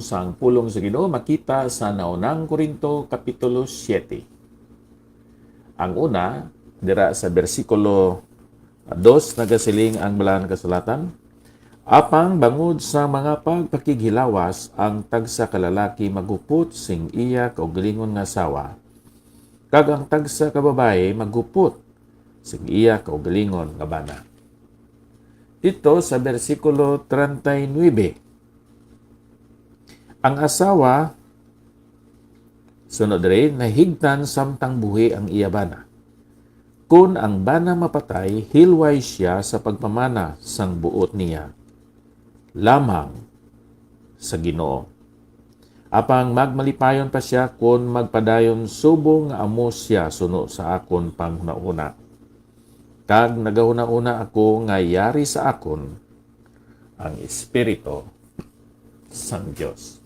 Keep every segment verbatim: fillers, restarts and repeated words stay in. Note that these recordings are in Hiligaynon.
Sang pulong sa Ginoo makita sa Naunang Corinto Kapitulo siete. Ang una, dira sa bersikulo dos, nagasiling ang Balaan Kasulatan, "Apang bangod sa mga pagpakighilawas, ang tagsa ka lalaki maghupot sing iya kaugalingon nga asawa, kag ang tagsa ka babayi maghupot sing iya kaugalingon nga bana." Dito sa bersikulo treinta y nueve, ang asawa, sunod diri, nahigtan samtang buhi ang iya bana. Kon ang bana mapatay, hilway sia sa pagpamana sang buot niya lamang sa Ginoo. Apang magmalipayon pa sia kon magpadayon subong nga amo sia suno sa akon panghunahuna. Kag nagahunahuna ako nga yari sa akon ang Espiritu sang Dios.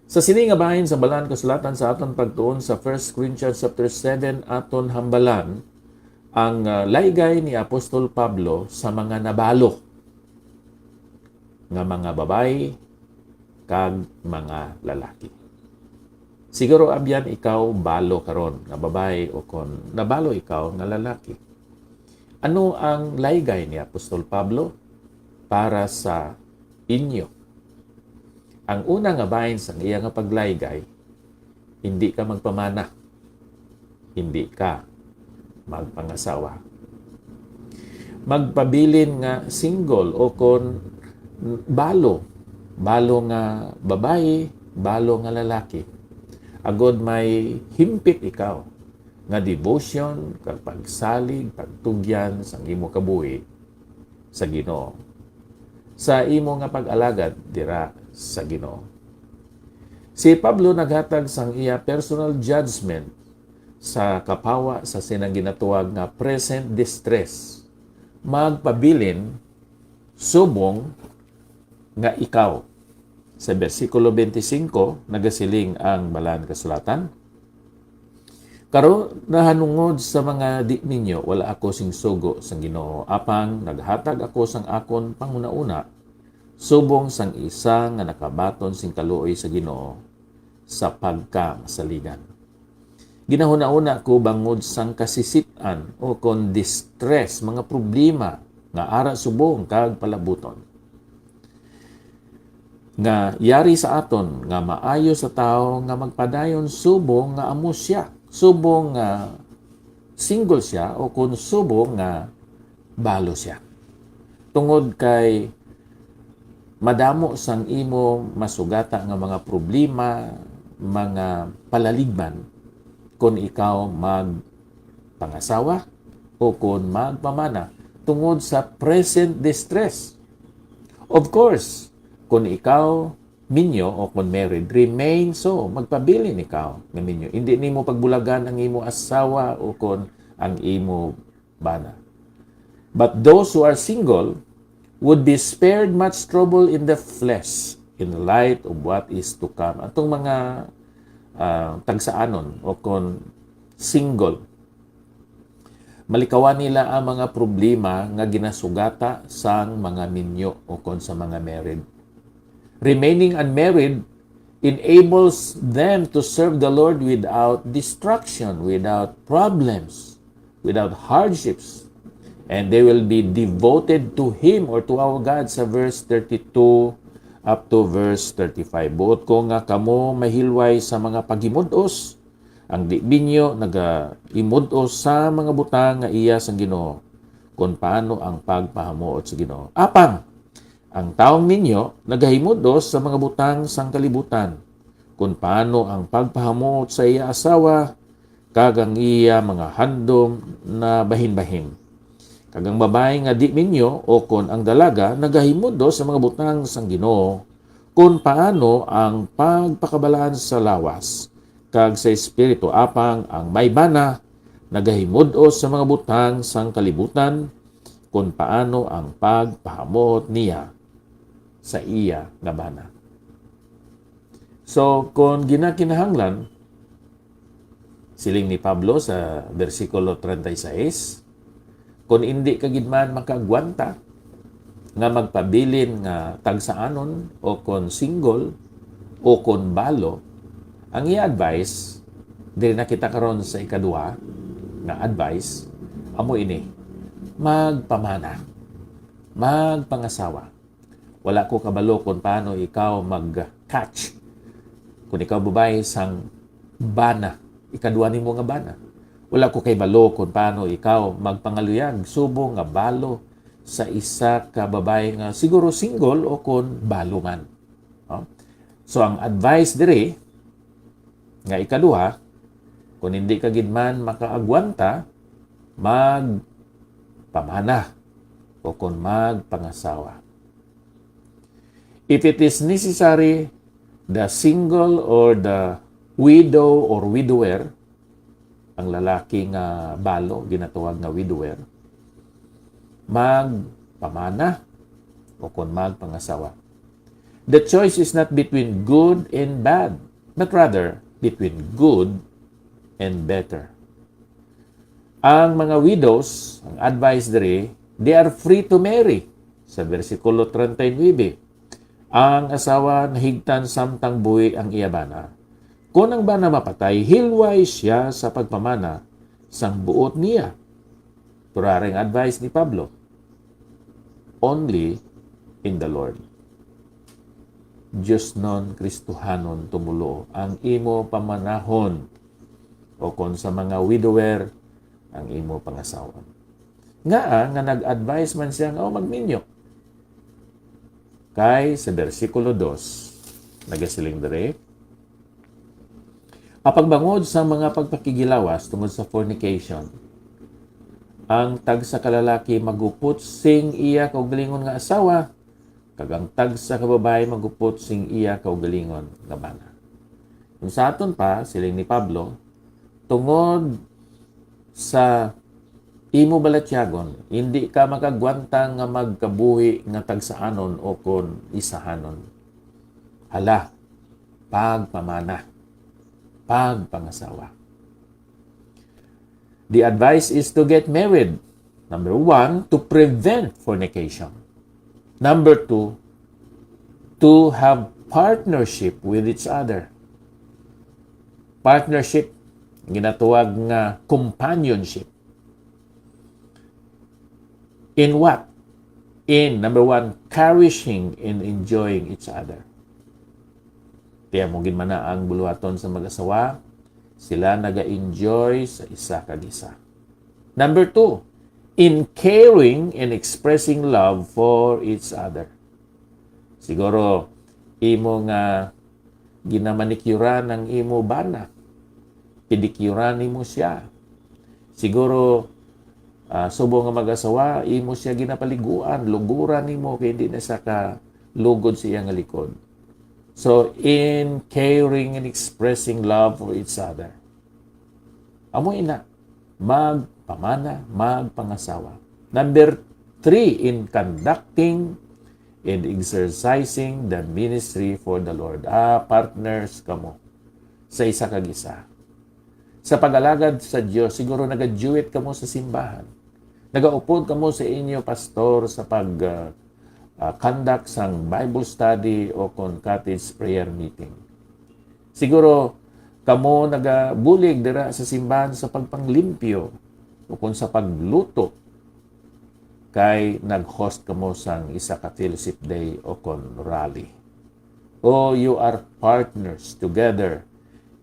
Sa sini nga bahin sa Balaan Kasulatan, sa aton pagtuon sa First Corinthians chapter seven, aton hambalan ang, ah, laygay ni Apostol Pablo sa mga nabalo nga mga babayi kag mga lalaki. Siguro abyan ikaw balo karon nga babayi o kon nabalo ikaw nga lalaki. Ano ang laygay ni Apostol Pablo para sa inyo? Ang una nga bahin sang iya nga paglaygay, hindi ka magpamana, hindi ka magpangasawa. Magpabilin nga single o kon balo, balo nga babayi, balo nga lalaki. Agod may himpit ikaw nga devotion kag pagsalig, pagtugyan sang imo kabuhi sa Ginoo, sa imo nga pag-alagad dira sa Ginoo. Si Pablo naghatag sang iya personal judgment sa kapawa sa sinang ginatuwag nga present distress. Magpabilin subong nga ikaw. Sa bersikulo twenty-five, nagasiling ang Balaan Kasulatan, "Karon, nahanungod sa mga di ninyo, wala ako sing sugo sang Ginoo, apang naghatag ako sang akon panghunahuna subong sang isa nga nakabaton sing kaluoy sa Ginoo sa pagkamasaligan. Ginahunahuna ko bangod sang kasisit-an o kon distress, mga problema nga ara subong kag palabuton, nga yari sa aton nga maayo sa tawo nga magpadayon subong nga amo sia, subong nga single sia, o kon subong nga balo sia. Tungod kay madamo sang imo masugata nga mga problema, mga palaligman, kon ikaw magpangasawa o kon magpamana tungod sa present distress." Of course, kon ikaw minyo o kon married, remain so, magpabilin ikaw nga minyo. Hindi nimo pagbulagan ang imo asawa o kon ang imo bana. But those who are single would be spared much trouble in the flesh in the light of what is to come. Atong mga, ah, tagsaanon o kon single, malikawan nila ang mga problema nga ginasugata sang mga minyo o kon sa mga married. Remaining unmarried enables them to serve the Lord without destruction, without problems, without hardships. And they will be devoted to Him or to our God, sa verse thirty-two up to verse thirty-five. Buot ko nga kamo mahilway sa mga paghimud-os. Ang di minyo nagahimud-os sa mga butang nga iya sang Ginoo, kon paano ang pagpahamuot sa Ginoo. Apang ang taong minyo nagahimud-os sa mga butang sang kalibutan, kon paano ang pagpahamuot sa iya asawa, kag ang iya mga handom na bahinbahin. Kag ang babayi nga di minyo, o kon ang dalaga, nagahimud-os sa mga butang sang Ginoo, kon paano ang pagpakabalaan sa lawas kag sa espiritu, apang ang may bana nagahimud-os sa mga butang sang kalibutan, kon paano ang pagpahamuot niya sa iya nga bana. So, kon ginakinahanglan, siling ni Pablo sa bersikulo treinta y seis, "Kon indi ka gid man makaagwanta, nga magpabilin nga tagsaanon o kon single o kon balo, ang iya advice, diri na kita karon sa ikadua nga advice, amo ini, magpamana, magpangasawa. Wala ko kabalo kung paano ikaw mag-catch, kung ikaw babayi, sang bana, ikadua nimo nga bana. Wala ko kay balo kung paano ikaw magpangaluyag subong nga balo sa isa ka babayi nga siguro single o kon balo man. No? So, ang advice diri nga ikaduha, kung hindi ka gid man makaagwanta, magpamana o kon magpangasawa. If it is necessary, the single or the widow or widower, ang lalaki nga balo, ginatawag nga widower, magpamana o kon magpangasawa. The choice is not between good and bad, but rather between good and better. Ang mga widows, ang advice diri, they are free to marry. Sa bersikulo treinta y nueve, ang asawa nahigtan samtang buhi ang iya bana. Kon ang bana mapatay, hilway siya sa pagpamana sang buot niya. Pero ari ang advice ni Pablo, "Only in the Lord." Diosnon, Kristohanon tumulo ang imo pamanahon, o kon sa mga widower, ang imo pangasawon. Ngaa nga nag-advise man siya nga, "O, magminyo"? Kay sa bersikulo dos, nagasiling diri, "Apang bangod sa mga pagpakighilawas tungod sa fornication, ang tagsa ka lalaki magupot sing iya kaugalingon nga asawa, kag ang tagsa ka babayi magupot sing iya kaugalingon nga bana." Kung sa aton pa, siling ni Pablo, tungod sa imo balatyagon, hindi ka makagwanta nga magkabuhi nga tagsaanon o kon isahanon. Hala, pagpamana, pagpangasawa. The advice is to get married. Number one, to prevent fornication. Number two, to have partnership with each other. Partnership, ginatawag nga companionship. In what? In, number one, cherishing and enjoying each other. Tiyan mo gid man na ang buluhaton sa mag-asawa, sila naga-enjoy sa isa kag isa. Number two, in caring and expressing love for each other. Siguro, imo nga ginamanikyuran ang imo bana, pedikyuran nimo siya. Siguro, ah, subong nga mag-asawa, imo siya ginapaliguan, luguran nimo kay hindi na siya ka lugod sa iya nga likod. So, in caring and expressing love for each other. Amo ina, magpamana, magpangasawa. Number three, in conducting and exercising the ministry for the Lord. Ah, partners kamo sa isa kag isa. Sa pag-alagad sa Dios, siguro nagaduet kamo sa simbahan. Nagaupod kamo sa inyo pastor sa pag, ah, ah, conduct sang Bible study o kon cottage prayer meeting. Siguro kamo nagabulig dira sa simbahan sa pagpanglimpyo o kon sa pagluto, kay nag-host kamo sang isa ka fellowship day o kon rally. O you are partners together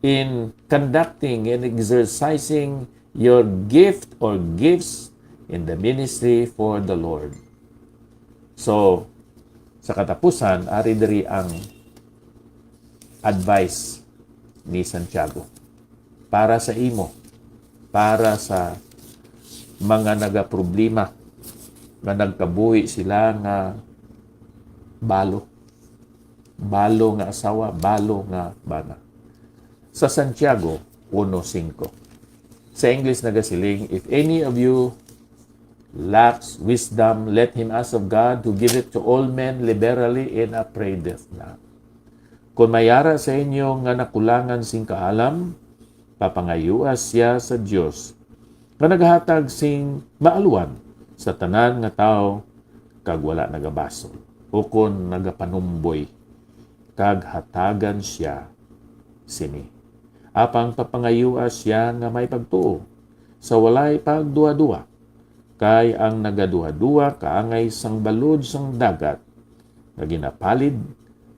in conducting and exercising your gift or gifts in the ministry for the Lord. So, sa katapusan, ari diri ang advice ni Santiago para sa imo, para sa mga nagaproblema nga nagkabuhi sila nga balo. Balo nga asawa, balo nga bana. Sa Santiago uno cinco. Sa English nagasiling, "If any of you lacks wisdom, let him ask of God, who giveth to all men liberally and upbraideth not." Kung may ara sa inyo nga nakulangan sing kaalam, papangayua sia sa Dios, nga nagahatag sing maalwan sa tanan nga tawo, kag wala nagabasol, ukon nagapanumboy, kag hatagan sia sini. Apang papangayua sia nga may pagtuo, sa walay pagduhaduha, kay ang nagaduhaduha kaangay sang balod sang dagat nga ginapalid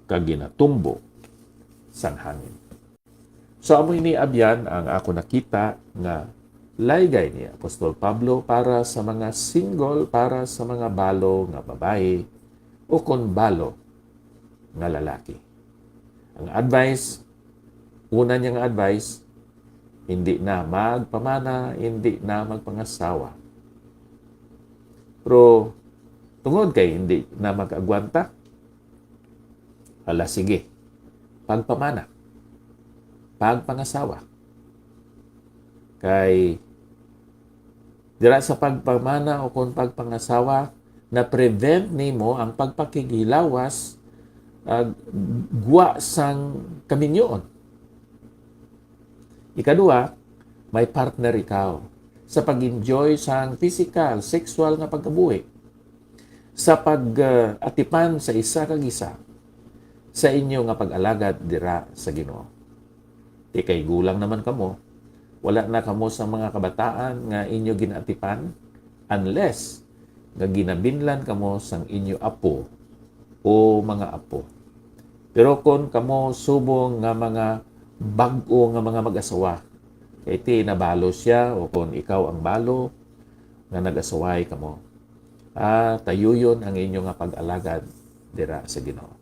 kag ginatumbo sang hangin. So, amo ini, abyan, ang ako nakita nga laygay ni Apostol Pablo para sa mga single, para sa mga balo nga babayi, o kon balo nga lalaki. Ang advice, una niya nga advice, hindi na magpamana, hindi na magpangasawa. Pero tungod kay hindi na mag-agwanta, ala, sige, pagpamana, pagpangasawa. Kay dira sa pagpamana o kon pagpangasawa, na-prevent nimo ang pagpakighilawas, ah, gwa sang kaminyoon. Ikaduha, may partner ikaw sa pag-enjoy sang physical, sexual nga pagkabuhi, sa pag, ah, atipan sa isa kag isa sa inyo nga pag-alagad dira sa Ginoo. Ti kay gulang naman kamo, wala na kamo sa mga kabataan nga inyo ginaatipan, unless nga ginabinlan kamo sang inyo apo o mga apo. Pero kon kamo subong nga mga bag-o nga mga mag-asawa, kay ti nabalo sia o kon ikaw ang balo nga nag-asaway kamo, ah, tayuyon ang inyo nga pag-alagad dira sa Ginoo.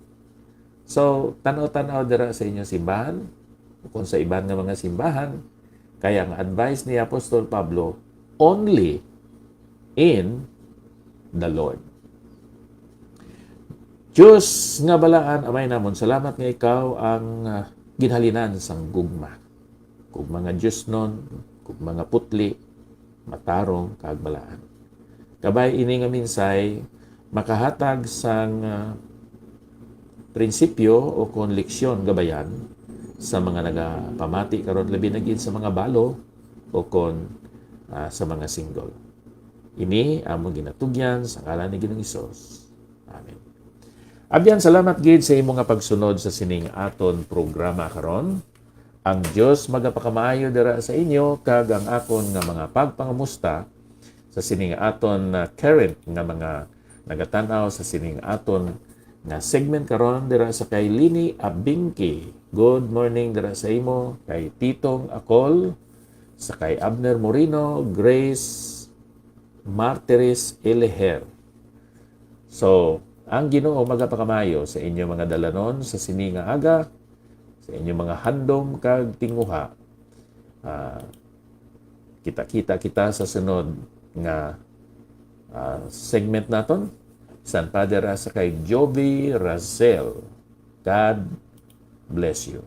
So, tanaw-tanaw dira sa inyong simbahan, o kung sa iban nga mga simbahan, kay ang advice ni Apostol Pablo, "Only in the Lord." Diyos nga balaan, Amay namon, salamat nga ikaw ang, ah, ginhalinan sang gugma. Gugma nga diosnon, gugma nga putli, matarong, kag balaan. Kabay ini nga mensahe makahatag sang, ah, prinsipyo o kon leksyon gabayan sa mga nagapamati karon, labi na gid sa mga balo o kon, ah, sa mga single. Ini among ginatugyan sa ngalan ni Ginoong Hesus. Amen. Abyan, salamat gid sa imo nga pagsunod sa sining aton programa karon. Ang Dios magapakamaayo dira sa inyo, kag ang akon nga mga pagpangamusta sa sining aton, ah, current nga mga nagatan-aw sa sining aton nga segment karon dira sa kay Lini Abingki. Good morning dira sa imo, kay Titong Akol, sa kay Abner Moreno, Grace Martires Eleher. So, ang Ginoo magapakamaayo sa inyo mga dalanon sa sini nga aga, sa inyo mga handom kag tinguha. Ah, kita-kita kita sa sunod nga, ah, segment naton. San Father, ah, sa kay Jovi Razel. God bless you.